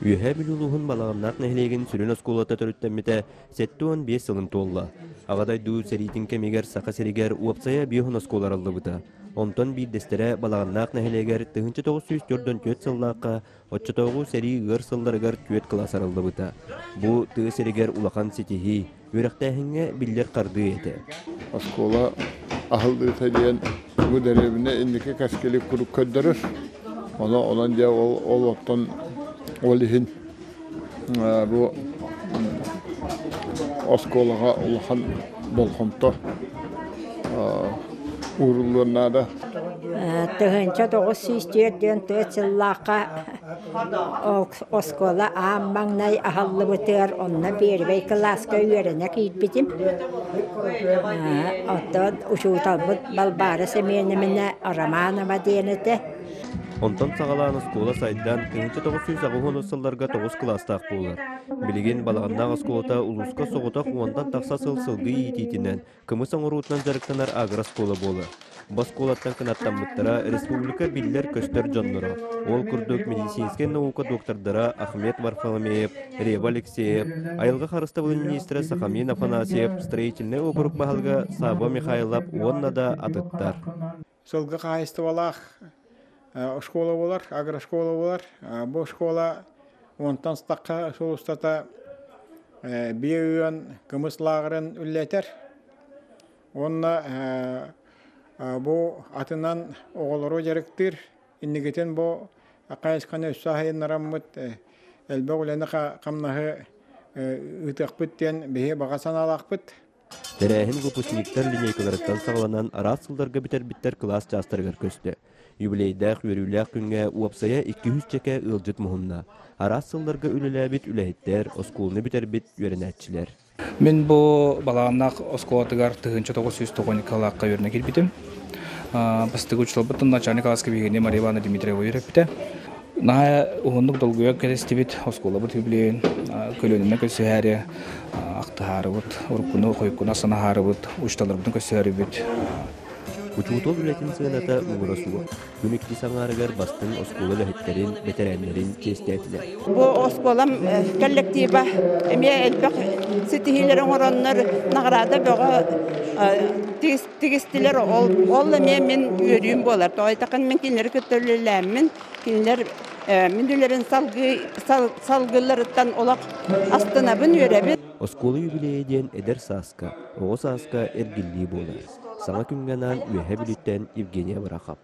Үөһээ Бүлүү улууһун Балаҕаннаах нэһилиэгин сүрүн оскуолата төрүттэммитэ 75 сылын туолла. Аҕа дойду сэриитин кэмигэр Саха сиригэр уопсайа 50 оскуола арыллыбыта. Онтон биирдэстэрэ Балаҕаннаах нэһилиэгэр 1944 сыллаахха оччотооҕу сэрии ыар сылларыгар түөрт кылаас арыллыбыта. Бу тыа сиригэр улахан ситиһии, үөрэхтээһиҥҥэ биллэр хардыы этэ. Оскуола аһыллыыта диэн бу дэриэбинэ инники кэскили куруук көрдөрөр. Ону онон дьэ ол ол оттон ол иһин бу оскуолаҕа улахан болҕомто ууруллуон наада. 1994 сыллаахха оскуола аан маҥнай аһыллыбытыгар онно первэй кылааска үөрэнэ киирбитим. Оттон учууталбыт Балбаара Семеновна Романова диэн этэ. Онтон саҕалаан оскуола сайдан, 1980 сылларга тоҕус кылаастаах буолар. Билигин Балаҕаннаах оскуолата улууска соҕотох уонтан тахса сыл сылгы иитиитинэн, кымыс оҥоруутунан дьарыктанар агрооскуола буолар. Бу оскуолаттан кынаттаммыттара республика биллэр-көстөр дьонноро. Ол курдук медицинскэй наука доктордара Ахмед Варфоломеев, Рева Алексеев, айылҕа харыстабылын министрэ Сахамин Афанасьев, строительнай округ баһылыга Савва Михайлов уонна да атыттар. Сылгы хаһаайыстыбалаах школа буолар, агрошкола буолар. Бу школа онтон стакка сыл устата биэ ыан кымыс лааҕырын үллэтэр. Уонна бу атынан оҕолору дьарыктыыр. Инникитин бу хайысханы өссө аһайыннараммыт элбэх үлэни хамнаһы ыытыахпыт диэн биһи баҕа санаалаахпыт. Тэрээһин выпускниктар линейкаларыттан саҕаланан араас сылларга бүтэрбиттэр кылаас чаастарыгар көстө. Юбилейдаах үөрүүлээх күҥҥэ уопсайа 200 чэкэ ыалдьыт муһунна. Араас сылларга үлэлээбит үлэһиттэр, оскуоланы бүтэрбит үөрэнээччилэр. Мин бу Балаҕаннаах оскуолатыгар 1992 лаахха үөрэнэ киирбитим. Бастакы учууталбыт начальник класска биһигини Мария Ивановна Дмитриева үөрэппитэ. Наһаа уһуннук долгуйа кэлистибит, оскуолабыт үбүлүөйүн көлүөнэнэн көрсүһээри ахтыһаарыбыт, уруккуну хойуккуну санаһаарыбыт, учууталларбытын көрсөөрүбүт. Учуутал үлэтин сыаната муҥура суох. Күн иккис аҥаарыгар бастыҥ оскуола үлэһиттэрин, бэтэрээннэрин чиэстээтилэр. Бу оскуолам коллектива эмиэ элбэх ситиһиилэри оҥороннор наҕараада бөҕө тигистилэр. Ол, ол эмиэ мин үөрүүм буолар. Тоҕо диэтэххинэ мин кинилэри кытта үлэлээммин, кинилэр мин үлэбин салгыы салгыылларыттан олох астынабын, үөрэбин. Оскуола юбилейа диэн эдэр сааска, оҕо сааска эргиллии буолар. Саҥа күҥҥэ анаан Үөһээ Бүлүүттэн Евгения Барахов.